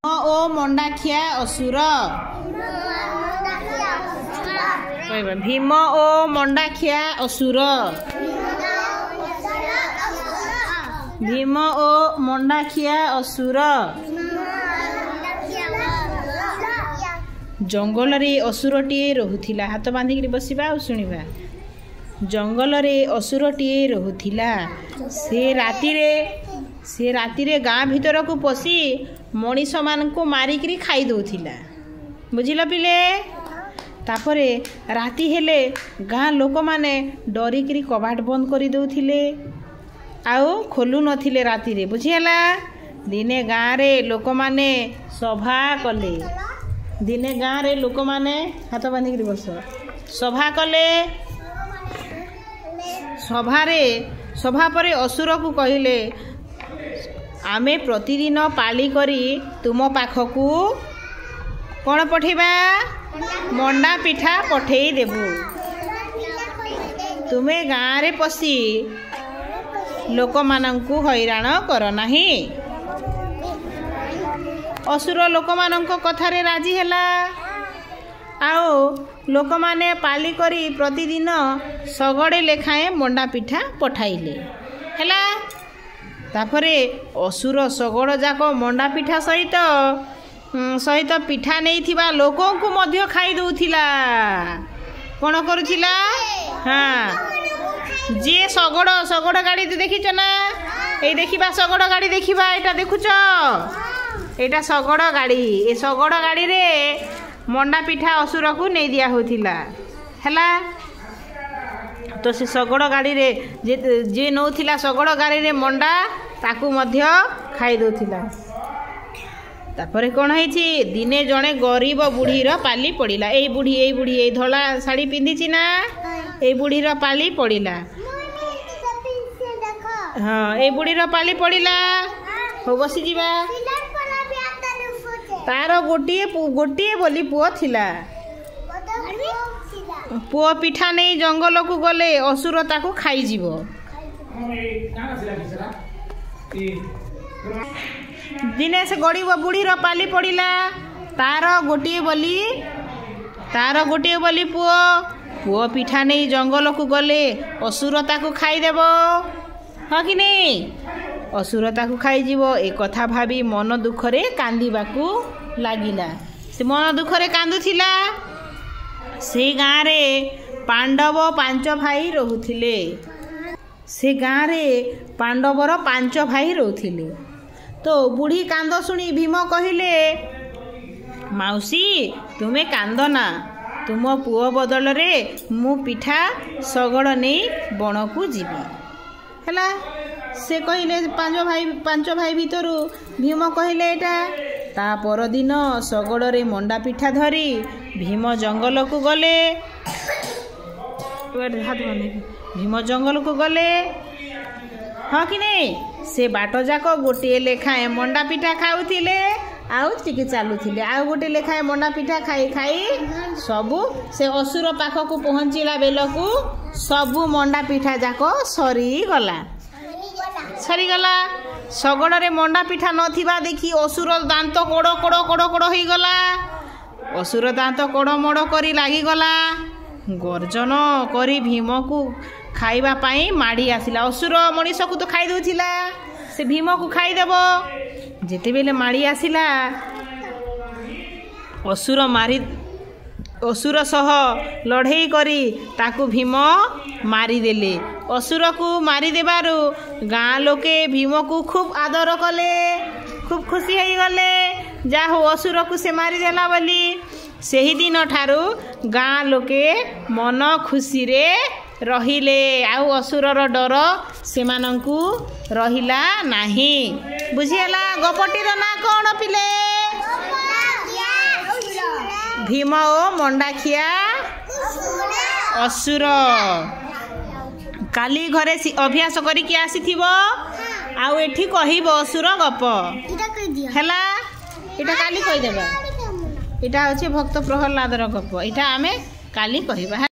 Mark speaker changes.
Speaker 1: ଓ ମଣ୍ଡାଖିଆ ଅସୁର। କହିବା, ଭୀମ ଓ ମଣ୍ଡାଖିଆ ଅସୁର। ଭୀମ ଓ ମଣ୍ଡାଖିଆ ଅସୁର। ଜଙ୍ଗଲରେ ଅସୁରଟିଏ ରହୁଥିଲା। ହାତ ବାନ୍ଧିକିରି ବସିବା ଆଉ ଶୁଣିବା। ଜଙ୍ଗଲରେ ଅସୁରଟିଏ ରହୁଥିଲା। ସେ ରାତିରେ ଗାଁ ଭିତରକୁ ପଶି ମଣିଷମାନଙ୍କୁ ମାରିକିରି ଖାଇ ଦେଉଥିଲା। ବୁଝିଲ ପିଲେ? ତାପରେ ରାତି ହେଲେ ଗାଁ ଲୋକମାନେ ଡରିକିରି କବାଟ ବନ୍ଦ କରିଦେଉଥିଲେ ଆଉ ଖୋଲୁ ନଥିଲେ ରାତିରେ। ବୁଝିହେଲା? ଦିନେ ଗାଁରେ ଲୋକମାନେ ସଭା କଲେ। ଦିନେ ଗାଁରେ ଲୋକମାନେ, ହାତ ବାନ୍ଧିକିରି ବସ, ସଭା କଲେ। ସଭାରେ ସଭା ପରେ ଅସୁରକୁ କହିଲେ, ଆମେ ପ୍ରତିଦିନ ପାଳି କରି ତୁମ ପାଖକୁ କ'ଣ ପଠେଇବା? ମଣ୍ଡା ପିଠା ପଠେଇ ଦେବୁ। ତୁମେ ଗାଁରେ ପଶି ଲୋକମାନଙ୍କୁ ହଇରାଣ କର ନାହିଁ। ଅସୁର ଲୋକମାନଙ୍କ କଥାରେ ରାଜି ହେଲା ଆଉ ଲୋକମାନେ ପାଳି କରି ପ୍ରତିଦିନ ଶଗଡ଼େ ଲେଖାଏଁ ମଣ୍ଡା ପିଠା ପଠାଇଲେ। ହେଲା? ତାପରେ ଅସୁର ଶଗଡ଼ ଯାକ ମଣ୍ଡା ପିଠା ସହିତ ପିଠା ନେଇଥିବା ଲୋକଙ୍କୁ ମଧ୍ୟ ଖାଇ ଦେଉଥିଲା। କ'ଣ କରୁଥିଲା? ହଁ, ଯିଏ ଶଗଡ଼ ଗାଡ଼ି ଦେଖିଛ ନା? ଏଇ ଦେଖିବା, ଶଗଡ଼ ଗାଡ଼ି ଦେଖିବା। ଏଇଟା ଦେଖୁଛ? ଏଇଟା ଶଗଡ଼ ଗାଡ଼ି। ଏ ଶଗଡ଼ ଗାଡ଼ିରେ ମଣ୍ଡା ପିଠା ଅସୁରକୁ ନେଇ ଦିଆ ହେଉଥିଲା। ହେଲା ତ? ସେ ଶଗଡ଼ ଗାଡ଼ିରେ ଯିଏ ନେଉଥିଲା ଶଗଡ଼ ଗାଡ଼ିରେ ମଣ୍ଡା, ତାକୁ ମଧ୍ୟ ଖାଇ ଦେଉଥିଲା। ତାପରେ କ'ଣ ହେଇଛି? ଦିନେ ଜଣେ ଗରିବ ବୁଢ଼ୀର ପାଲି ପଡ଼ିଲା। ଏଇ ବୁଢ଼ୀ, ଏଇ ବୁଢ଼ୀ, ଏଇ ଧଳା ଶାଢ଼ୀ ପିନ୍ଧିଛି ନା, ଏଇ ବୁଢ଼ୀର ପାଲି ପଡ଼ିଲା। ହଁ, ଏଇ ବୁଢ଼ୀର ପାଲି ପଡ଼ିଲା। ହଉ, ବସିଯିବା। ତାର ଗୋଟିଏ ଗୋଟିଏ ବୋଲି ପୁଅ ଥିଲା। ପୁଅ ପିଠା ନେଇ ଜଙ୍ଗଲକୁ ଗଲେ ଅସୁର ତାକୁ ଖାଇଯିବ। ଦିନେ ସେ ଗରିବ ବୁଢ଼ୀର ପାଲି ପଡ଼ିଲା। ତାର ଗୋଟିଏ ବୋଲି ପୁଅ। ପୁଅ ପିଠା ନେଇ ଜଙ୍ଗଲକୁ ଗଲେ ଅସୁର ତାକୁ ଖାଇଦେବ, ହଁ କି ନାଇଁ? ଅସୁର ତାକୁ ଖାଇଯିବ, ଏ କଥା ଭାବି ମନ ଦୁଃଖରେ କାନ୍ଦିବାକୁ ଲାଗିଲା। ସେ ମନ ଦୁଃଖରେ କାନ୍ଦୁଥିଲା। ସେଇ ଗାଁରେ ପାଣ୍ଡବ ପାଞ୍ଚ ଭାଇ ରହୁଥିଲେ। ସେ ଗାଁରେ ପାଣ୍ଡବର ପାଞ୍ଚ ଭାଇ ରହୁଥିଲେ। ତ ବୁଢ଼ୀ କାନ୍ଦ ଶୁଣି ଭୀମ କହିଲେ, ମାଉସୀ, ତୁମେ କାନ୍ଦ ନା। ତୁମ ପୁଅ ବଦଳରେ ମୁଁ ପିଠା ଶଗଡ଼ ନେଇ ବଣକୁ ଯିବି। ହେଲା? ସେ କହିଲେ, ପାଞ୍ଚ ଭାଇ ଭିତରୁ ଭୀମ କହିଲେ ଏଇଟା। ତା ପରଦିନ ଶଗଡ଼ରେ ମଣ୍ଡା ପିଠା ଧରି ଭୀମ ଜଙ୍ଗଲକୁ ଗଲେ। ଭୀମ ଜଙ୍ଗଲକୁ ଗଲେ, ହଁ କି ନାଇଁ? ସେ ବାଟ ଯାକ ଗୋଟିଏ ଲେଖାଏଁ ମଣ୍ଡା ପିଠା ଖାଉଥିଲେ ଆଉ ଟିକେ ଚାଲୁଥିଲେ। ଆଉ ଗୋଟେ ଲେଖାଏଁ ମଣ୍ଡା ପିଠା ଖାଇ ଖାଇ ସବୁ ସେ ଅସୁର ପାଖକୁ ପହଞ୍ଚିଲା ବେଲକୁ ସବୁ ମଣ୍ଡା ପିଠା ଯାକ ସରିଗଲା, ସରିଗଲା। ଶଗଡ଼ରେ ମଣ୍ଡା ପିଠା ନଥିବା ଦେଖି ଅସୁର ଦାନ୍ତ କଡ଼ କଡ଼ କଡ଼ କଡ଼ ହେଇଗଲା। ଅସୁର ଦାନ୍ତ କଡ଼ ମଡ଼ କରି ଲାଗିଗଲା। ଗର୍ଜନ କରି ଭୀମକୁ ଖାଇବା ପାଇଁ ମାଡ଼ି ଆସିଲା। ଅସୁର ମଣିଷକୁ ତ ଖାଇ ଦେଉଥିଲା, ସେ ଭୀମକୁ ଖାଇଦେବ। ଯେତେବେଳେ ମାଡ଼ି ଆସିଲା, ଅସୁର ସହ ଲଢ଼େଇ କରି ତାକୁ ଭୀମ ମାରିଦେଲେ। ଅସୁରକୁ ମାରିଦେବାରୁ ଗାଁ ଲୋକେ ଭୀମକୁ ଖୁବ୍ ଆଦର କଲେ, ଖୁବ୍ ଖୁସି ହେଇଗଲେ, ଯାହା ହଉ ଅସୁରକୁ ସେ ମାରିଦେଲା ବୋଲି। ସେହିଦିନ ଠାରୁ ଗାଁ ଲୋକେ ମନ ଖୁସିରେ ରହିଲେ ଆଉ ଅସୁରର ଡର ସେମାନଙ୍କୁ ରହିଲା ନାହିଁ। ବୁଝିହେଲା? ଗପଟିର ନାଁ କ'ଣ ପିଲେ? ଭୀମ ଓ ମଣ୍ଡାଖିଆ ଅସୁର। କାଲି ଘରେ ଅଭ୍ୟାସ କରିକି ଆସିଥିବ ଆଉ ଏଠି କହିବ ଅସୁର ଗପ। ହେଲା? ଏଇଟା କାଲି କହିଦେବା। ଏଇଟା ହେଉଛି ଭକ୍ତ ପ୍ରହ୍ଲାଦର ଗପ। ଏଇଟା ଆମେ କାଲି କହିବା।